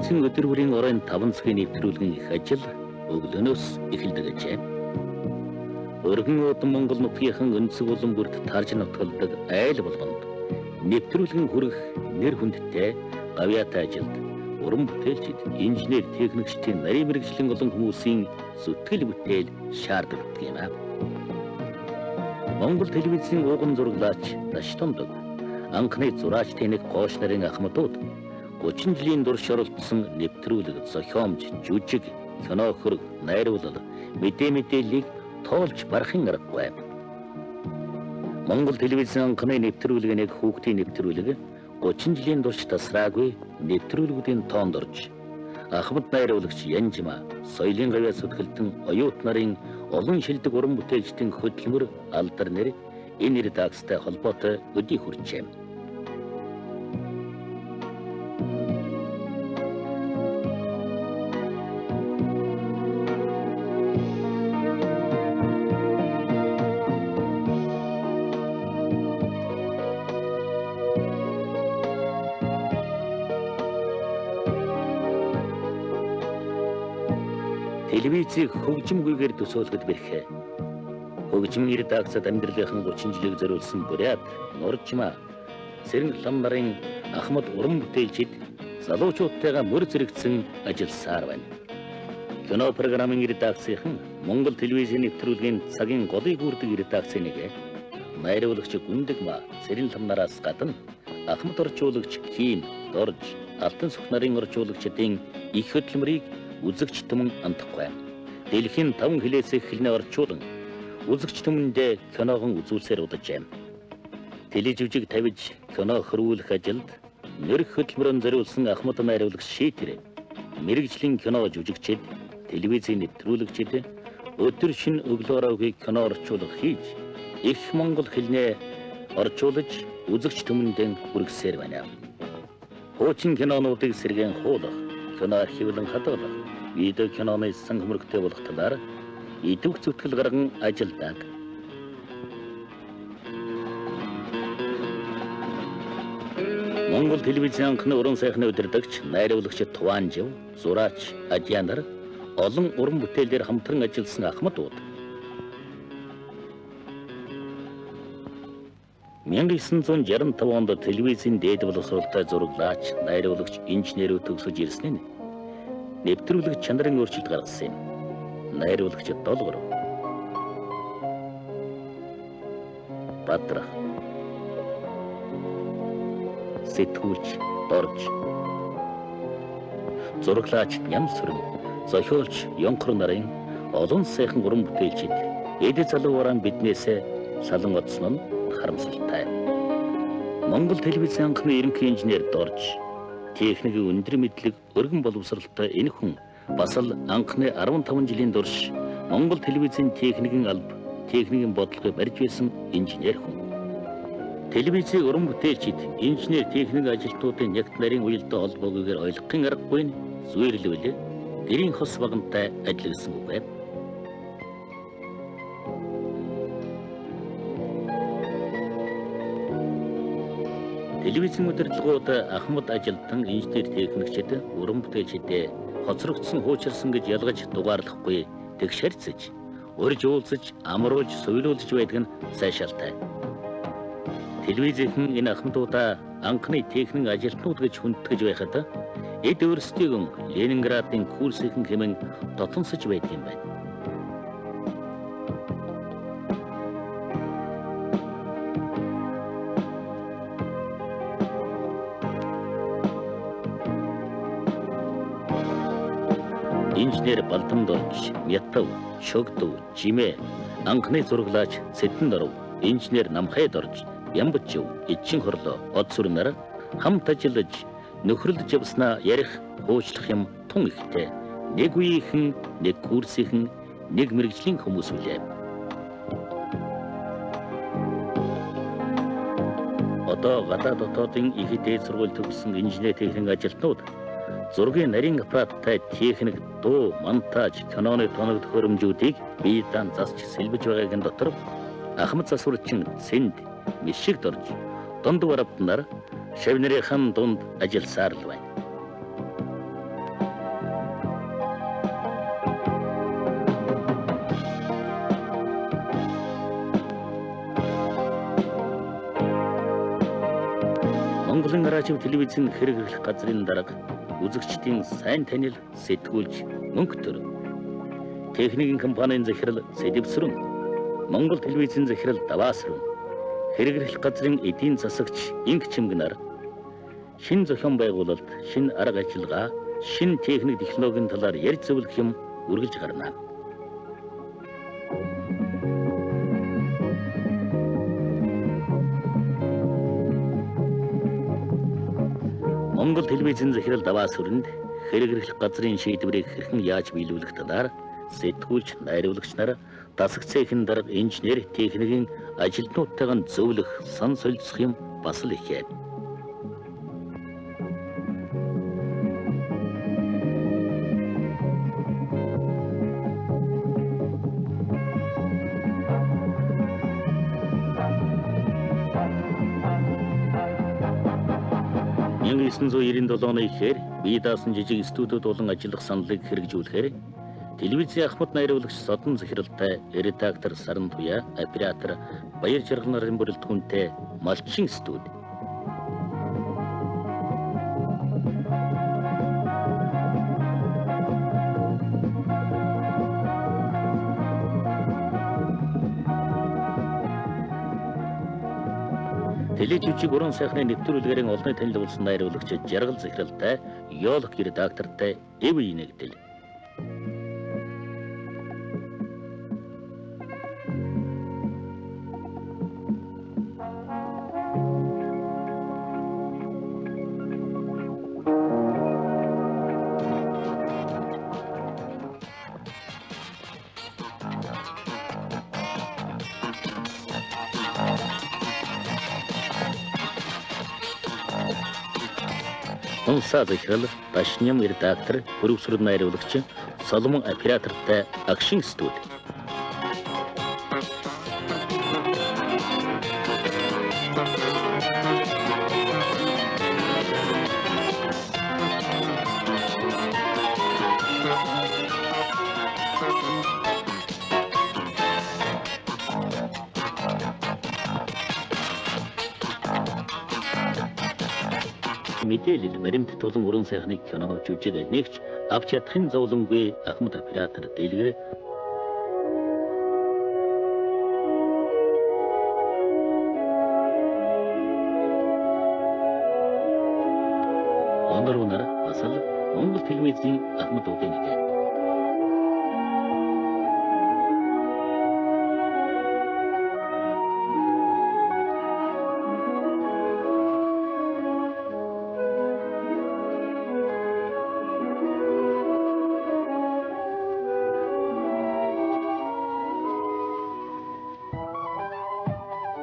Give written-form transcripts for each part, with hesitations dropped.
Телевизийн өдөр бүрийн оройн 5 цагийн нэвтрүүлгийн их ажил өглөөнөөс эхэлдэг ажээ. Өргөн уудам Монгол нутгийнхан өнцөг улам бүрт тарж нутгалдаг айл болгонд нэвтрүүлгэн хүргэх нэр хүндтэй гавьяатай ажилд уран бүтээлчид, инженер, техникчдийн нарийн мэргэжлийн олон хүмүүсийн зүтгэл бүтээл шаардлагатай юм аа. Монгол телевизийн ууган зураглаач Даштондог, анхны зураач тэнэг Гоош нарын ахмадууд 30 жилийн турш оролцсон нэвтрүүлэг, зохиомж, жүжиг, кино хөрөг, найруулал, мэдээ мэдээллийг тоолж барахын аргагүй. Монгол телевизийн анхны нэвтрүүлэг нэг хүүхдийн нэвтрүүлэг 30 жилийн турш тасраагүй нэвтрүүлгүүдийн тоонд орж, ахмад найруулагч Янжима, соёлын гавьяа зүтгэлтэн оюут нарын олон шилдэг уран бүтээлчдийн хөдөлмөр алдар нэр энэ редакцтай холбоотой өдий хүрчээ. Телевизийг хөгжимгүйгээр төсөөлөхөд бэрхээ. Хөгжмийн редакцид амьдралынхан 30 жилийг зориулсан Бурят, Нуржма, Цэрэнг лам нарын ахмад уран бүтээлчид залуучуудтайгаа мөр зэрэгцэн ажилласаар байна. Кино програмын редакцийнхан Монгол телевизийн нэвтрүүлгийн цагийн голыг үүрдэг редакцийн нэг найруулагч Гүндэгма, Цэрэн лам нараас гадна ахмад орчуулагч Ким, Дорж, Алтан сүх нарын орчуулагчдын их хөдөлмөрийг үзэгч түмэн андахгүй. Дэлхийн 5 хэлээс их хэлнээ орчуулан үзэгч түмэндээ киногон үзүүлсээр уджээ. Тележүжиг тавьж кино хөрвүүлэх ажилд нэрх хөдөлмөрөөр зориулсан ахмад найруулагч Шийтэр, мэрэгжлийн кино жүжигчид, телевизийн нэвтрүүлэгчид өдөр шин өглөө оройг кино орчуулга хийж их монгол хэлнээ орчуулж үзэгч түмэндээ хүргэсээр байна. Хуучин кинонуудыг сэргээн хуулах, кино архивлан хадгалах, видео киноны сан хөмрөгтэй болох талаар идэвх зүтгэл гарган ажилдаг. Монгол телевизийн анхны уран сайхны удирдагч, найруулагч Туваанжив, зураач Ажианар олон уран бүтээлээр хамтран ажилласан ахмадууд 1965 онд телевизийн дээд боловсролтой зураглаач, найруулагч, инженерүүд төгсөж ирсэн нь нэвтрүүлэг чанарын өөрчлөлт гаргасан юм. Найруулагч Долгор, Бадрах, сэтгүүлч Дорж, зураглаач Нямсүрэн, зохиолч Ёнхор нарын олон сайхан уран бүтээлчид эд залуу варан биднээсээ салан одсон нь харамсалтай. Монгол телевизийн анхны ерөнхий инженер Дорж, техникийн өндөр мэдлэг, өргөн боловсролтой энэ хүн бас л анхны 15 жилийн турш Монгол телевизийн техникийн алба, техникийн бодлогыг барьж байсан инженер хүн. Телевизийн уран бүтээлчид, инженер, техник ажилтнуудын нягт нарийн уялдаа холбоогүйгээр ойлгохын аргагүй нь зүйрлвэл гэрийн хос багантай ажилласан үг байв. Телевизийн удирдлагууд ахмад ажилтан, инженер, техникчид, уран бүтээлчдээ хоцрогдсон, хуучирсан гэж ялгаж дугаарлахгүй тэгш харьцаж, урьж уулзаж, амруулж, соёлуулж байдаг нь сайшаалтай. Телевизийнхэн энэ ахмадуудаа анхны техник ажилтнууд гэж хүндэтгэж байхад эд өөрсдийгөө Ленинградын курсийнхэн хэмээн дотонсож байдаг юм байна. Инженер Балдамдорж, Мятав, Шогдов, Жимээ, анхны зураглаач Цэдэн доров, инженер Намхайдорж, Ямбчив, Эчин хорлоо, од сүрнэр хамт ажиллаж нөхөрлөж явснаа ярих, уучлах юм тун ихтэй. Нэг үеийнхэн, нэг курсийнхэн, нэг мэргэжлийн хүмүүс үлээ. Одоо гадаад дотоодын их дээд сургууль төгссөн инженер техник ажилтнууд зургийн нарийн аппараттай техник, дуу, монтаж, киноны тоног төхөөрөмжүүдийг бие даан засч сэлбэж байгаагийн дотор ахмад засварчин Цэнд, Мишиг дорж, дунд варабднаар шавнырийнхан дунд ажилласаар л байна. Монголын радио телевизийн хэрэглэх газрын дарга үзэгчдийн сайн танил сэтгүүлч Мөнхтөр, техникийн компанийн захирал Сэдэвсрэн, Монгол телевизийн захирал Даваасран, хэрэглэх газрын эдийн засагч Инх Чимгэнар шинэ зохион байгуулалт, шинэ арга ажиллагаа, шинэ техник технологийн талаар ярьж зөвлөх юм үргэлж гарна. Монгол телевизийн захирал Даваасүрэнд хэрэглэх газрын шийдвэрийг хэрхэн яаж биелүүлэх талаар сэтгүүлч, найруулагч нар, дасаг цехийн дарга, инженер, техникийн ажилтнуудтайгаа зөвлөх, сан солилцох юм бас л их. 1997 оны ихээр бие даасан жижиг студиуд болон ажиллах саналыг хэрэгжүүлэхээр телевизийн ахмад найруулагч Содон захиралтай редактор Саран Туяа, оператор Баяр Жаргал нарын бүрэлдэхүүнтэй Малчин студи. Тележүжиг уран сайхны нэвтрүүлгээрэн олонний танил болсон найруулагч Жаргал захиралтай, Ёолох редактортай эв нэгдэл. Унсаа захирал, Дашням редактор, хөрвсөр найруулагч, Соломон оператортай Агшин студи. Мэдээлэл баримт тулан уран сайхныг кино жүжиг нэгч авч чадахын зовлонгүй ахмад оператор Дэлгэр Онор бас л Монгол телевизийн ахмад уудын нэг.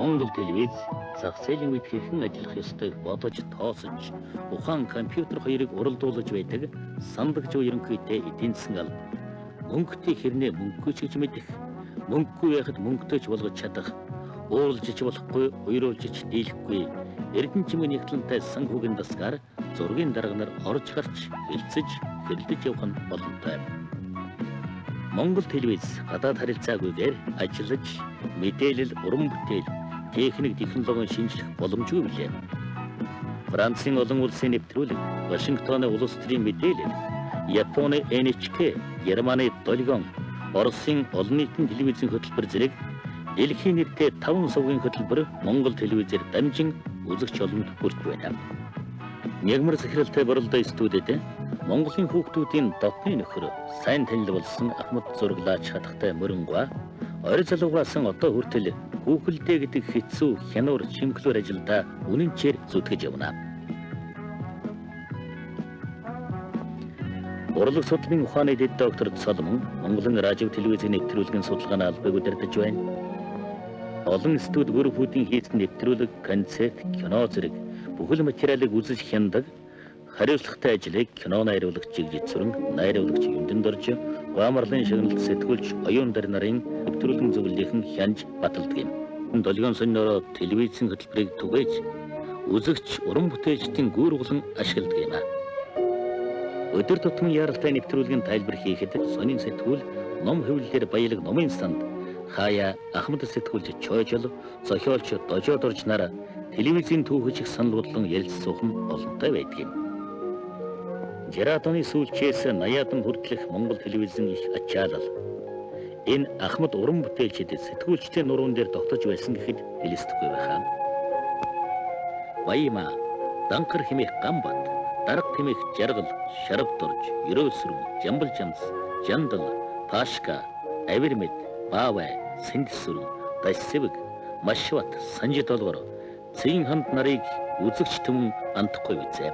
Монгол телевиз зах зээлийн үед хэрхэн ажиллах ёстойг бодож тооцож, ухаан компьютер хоёрыг уралдуулж байдаг сандагч ерөнхийдөө эдийн засгийн алба. Мөнгөтэй хэрнээ мөнгөгүй ч гэж мэдэх, мөнгөгүй байхад мөнгөтэй ч болгож чадах, уурлж ч болохгүй, уйруулж ч дийлэхгүй, Эрдэнэ чимэг нэгтлэнтэй санхүүгийн дасгаар зургийн дарга нар орж гарч, хэлцэж, хэрэлдэж явах нь боломжтой. Монгол телевиз гадаад харилцаагүйгээр ажиллаж, мэдээлэл, уран бүтээл, техник, технологийн шинжлэх боломжгүй билээ. Францын олон улсын нэвтрүүлэг, Вашингтоны улс төрийн мэдээлэл, Японы NHK, Германы Долгион, Оросын олон нийтийн телевизийн хөтөлбөр зэрэг дэлхийн нэртэй 5 сувгийн хөтөлбөр Монгол телевизээр дамжин үзэгч олонд хүрч байна. Нягмар захиралтай Боролдой студид Монголын хүүхдүүдийн дотны нөхөр, сайн танил болсон ахмад зураглаач хатагтай Мөрөнгөө орой залуугаас одоо хүртэл хүүхэлдээ гэдэг хэцүү хянуур чимхлүүр ажилдаа үнэнчээр зүтгэж явна. Урлаг судлалын ухааны дэд доктор Соломон Монголын радио телевизийн нэвтрүүлгийн судалгааны албыг удирдах байна. Олон студи группүүдийн хийсэн нэвтрүүлэг, концерт, кино зэрэг бүхэл материалыг үзэж хяндаг хариуцлагатай ажлыг кино найруулагч Жигжицүрэн, найруулагч Юндэн Дорж, Гуамарлын шагналт сэтгүүлч Оюун Дар нарын нэвтрүүлгийн зөвлөлийнхэн хянж баталдаг юм. Долгион сонинороо телевизийн хөтөлбөрийг түгээж үзэгч уран бүтээлчдийн гүйргүүлэн ашигладаг юм. Өдөр тутмын яралтай нэвтрүүлгийн тайлбар хийхэд сонин сэтгүүл, ном хэвлэлээр баялаг номын санд хаяа ахмад сэтгүүлч Чойжол, зохиолч Дожоо Дорж нар телевизийн түүхэж их санал бодлон ярилцсуух нь олонтой байдаг юм. 60-аад оны сүүлчээс 80-аад хүртэлх Монгол телевизийн их ачаалал. Энэ ахмад уран бүтээлчид сэтгүүлчдийн нуруун дээр тогтож байсан гэхэд хэлэсдэхгүй байхаа. Баяма, Данхар хэмээх Гамбат, Дарга хэмээх Жаргал, Шарав дорж, Ерөөл сүрэн, Жамбал жамс, Жандал, Пашка, Авирмэд, Баавай, Сэндэл сүрэн, Дашсэвэг, Машват, Санжид долгор, Цэгийн ханд нарыг үзэгч түмэн андахгүй үзээ.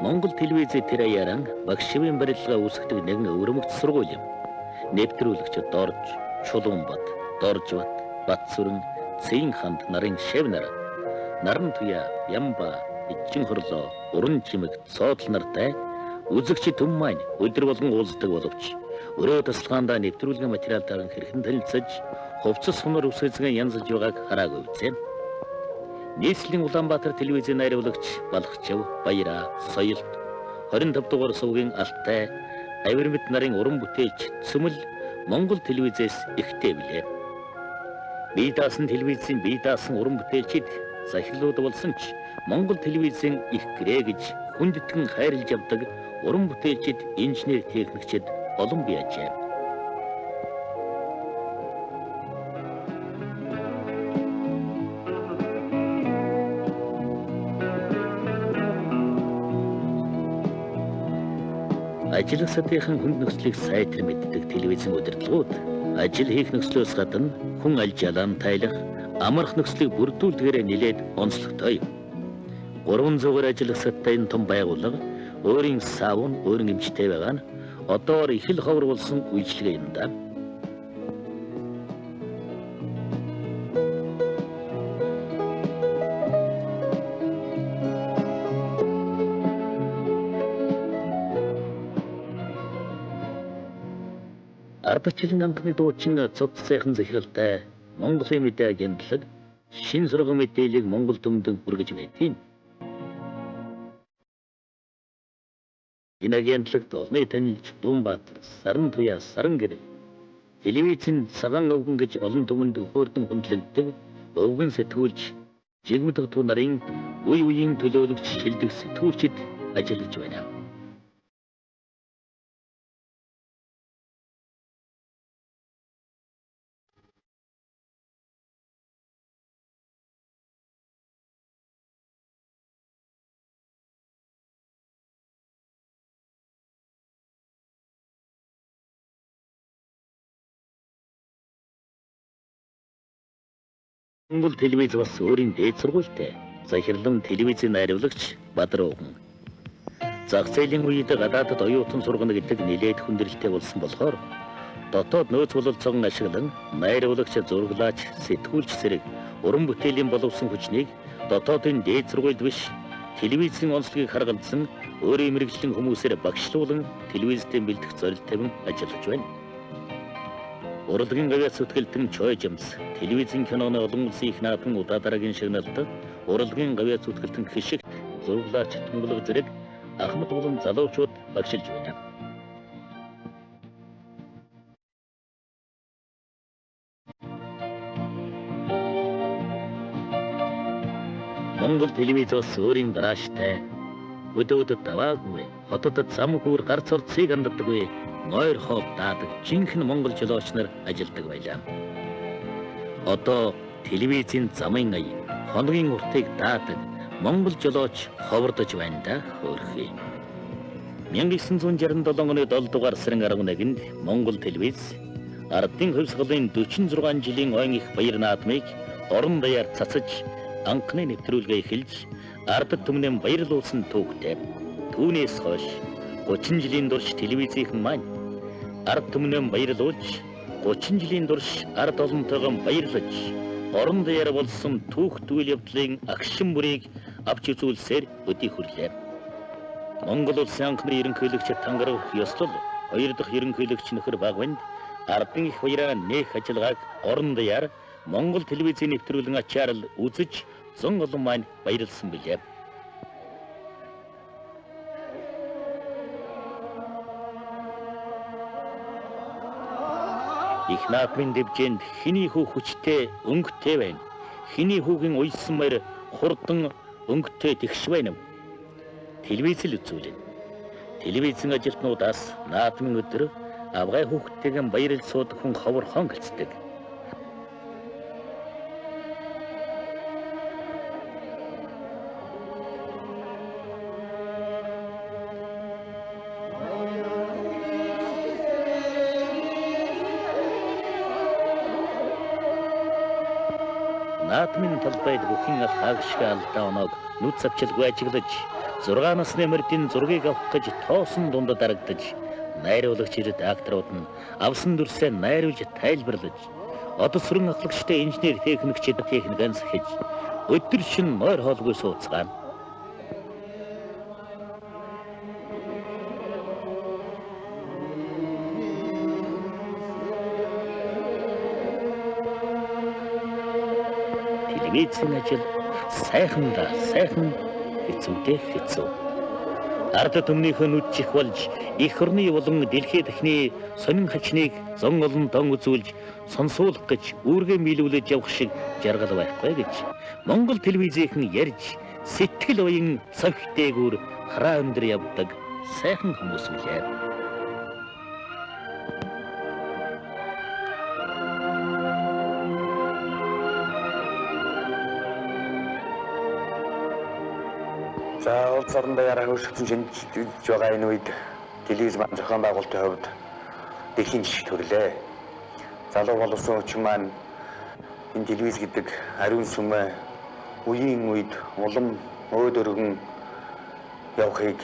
Монгол телевизийн тэр аяаран багшийн барилга үүсгэдэг нэгэн өвөрмөгц сургууль юм. Нэвтрүүлэгч Дорж, Чулуунбат, Доржбат, Батсүрэн, Цэгийн ханд нарын шав нар, Наран туяа, Ямба, Ижин хорлоо, Уран чимэг, Цоодол нартай үзэгч түмэн маань өдөр болгон уулздаг боловч өрөө тасалгаандаа нэвтрүүлгийн материалтаар хэрхэн танилцаж хувцас хунар үсгэцгэн янзлж байгааг хараагүй үзээ. Нийслэлийн Улаанбаатар телевизийн найруулагч Балхчив, Баяра, Соёлт, 25 дугаар сувгийн Алтай, Авирмэд нарын уран бүтээлч Цөмөл Монгол телевизээс ихтэй билээ. Бие даасан телевизийн бие даасан уран бүтээлчид захирлууд болсон ч Монгол телевизийн их гэрээ гэж хүндэтгэн хайрлаж явдаг уран бүтээлчид, инженер техникчид олон бий ажээ. Ажиллах садынхан хүнд нөхцөлийг сайтар мэддэг телевизийн удирдлагууд ажил хийх нөхцлөөс гадна хүн аль жалаан тайлах, амарх нөхцөлийг бүрдүүлдгээрээ нилээд онцлогтой юм. 300-аар ажиллах садтай энэ том байгууллага өөрийн саун, өөрийн эмчтэй байгаа нь одоогоор их л ховор болсон үйлчилгээ юм да. Ардчилан анхны дуучин Цуц сайхан захиралтай Монголын мэдээ агентлаг шин сурган мэдээллийг Монгол түмэнд хүргэж байдгийг. Энэ агентлагт олны танилж Дүнбаатар, Саран туяа, Саран гэр телевизийн цагаан өвгөн гэж олон түмэнд хөөрдөн хүндлэгддэг өвгөн сэтгүүлч Жигмэд туу нарын үе үеийн төлөөлөгч шилдэг сэтгүүлчид ажиллаж байна. Монгол телевиз бас өөрийн дээд сургуультай захирлан телевизийн найруулагч Бадар ууган. Зах зээлийн үед гадаадд оюутан сургана гэдэг нэлээд хүндрэлтэй болсон болохоор дотоод нөөц бололцоон ашиглан найруулагч, зураглаач, сэтгүүлч зэрэг уран бүтээлийн боловсон хүчнийг дотоодын дээд сургуульд биш телевизийн онцлогийг харгалзан өөрийн мэргэжлийн хүмүүсээр багшлуулан телевизтэй бэлдэх зорилт тавин ажиллаж байна. Урлагийн гавьяас зүтгэлтэн Чойжамс, телевизийн киноны олон улсын их наадмын удаа дараагийн шагналд урлагийн гавьяас зүтгэлтэн хишигт, зураглаач, тунгалаг зэрэг ахмад болон залуучууд багшилж байна. Монгол телевиз бас өөрийн гарааштай өдөөдөд даваагүй, хотод зам хүүр гарц орцыг анддаггүй, нойр хоол даадаг жинхэнэ монгол жолооч нар ажилладаг байлаа. Одоо телевизийн замын ая, хоногийн уртыг даадаг монгол жолооч ховордож байна да хөөрхий. 1967 оны 7 дугаар сарын 11-нд Монгол телевиз ардын хувьсгалын 46 жилийн ойн их баяр наадмыг орон даяар цацаж анхны нэвтрүүлгээ эхэлж ард түмнээ баярлуулсан түүхтэй. Түүнээс хойш 30 жилийн турш телевизийнхэн маань ард түмнээ баярлуулж 30 жилийн турш ард олонтойгоо баярлаж орон даяар болсон түүхт үйл явдлын агшин бүрийг авч үзүүлсээр өдий хүрлээ. Монгол улсын анхны ерөнхийлөгч Тангарав ёслол хоёр дахь ерөнхийлөгч нөхөр Багванд ардын их баяраа нээх ажиллагааг орон даяар Монгол телевизийн нэвтрүүлэн ачаар л үзэж зун олон маань баярлсан билээ. Их наадмын дэвжээнд хэний хүү хүчтэй өнгөтэй байна. Хэний хүүгийн уйсан морь хурдан өнгөтэй тэгш байна. Телевиз л үзүүлнэ. Телевизийн ажилтнуудаас наадмын өдөр авгай хүүхдтэйгэн баярлж суудаг хүн ховор хон гэлцдэг. Наадмын талбайд бүхэн хаагшиг алдаа оноог нүд цавчилгүй ажиглаж 6 насны мордын зургийг авах гэж тоосон дунд дарагдаж найруулагч редакторууд нь авсан дүрсээ найруулж тайлбарлаж одоо сүрэн ахлагчтай инженер техникчид техник ганц хийж өдөр шин мойр хоолгүй сууцгаана. Телевизийн ажил сайхан да сайхан хэцүүдээ хэцүү. Ард түмнийхөө нүд чих болж эх орны болон дэлхий дахны сонин хачныг зон олон дон үзүүлж сонсуулах гэж үүргээ мийлүүлж явах шиг жаргал байхгүй гэж Монгол телевизийнхэн ярьж сэтгэл уян цогттэйгүр хараа өндөр явдаг сайхан хүмүүс үлээ. За улс орондоо яраа хөршигдсэн шинжиж байгаа энэ үед телевиз маань зохион байгуулалтын хувьд дэлхийн жишг төрлөө. Залуу боловсон хүчин маань энэ телевиз гэдэг ариун сүмээ үеийн үед улам өөд өргөн явахыг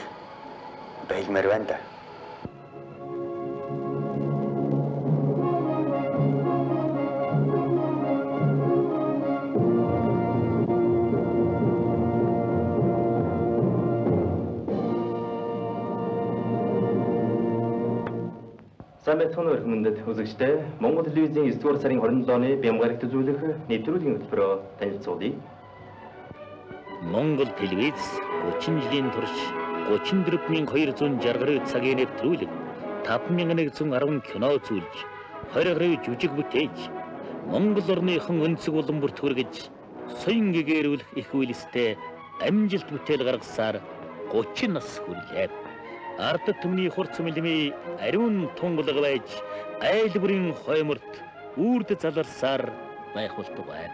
одоо хэлмээр байна да. Сайн байцгаана уу хүмүүст үзэгчдээ. Монгол телевизийн 9 дугаар сарын 27-ны бям гарагт үзүүлэх нэвтрүүлгийн хөтөлбөрөөр танилцуулъя. Монгол телевиз 30 жилийн турш 34260 гаруй цагийн нэвтрүүлэг, 5110 кино үзүүлж, 20 гаруй жүжиг бүтээж, Монгол орныхон өнцөг улам бүрт хүргэж, соён гэгэрүүлэх их үйлстэй амжилт бүтээл гаргасаар 30 нас хүрлээ. Ард түмний хурц мэлмий ариун тунгалаг байж айл бүрийн хойморт үрд заларсаар байх болтугай.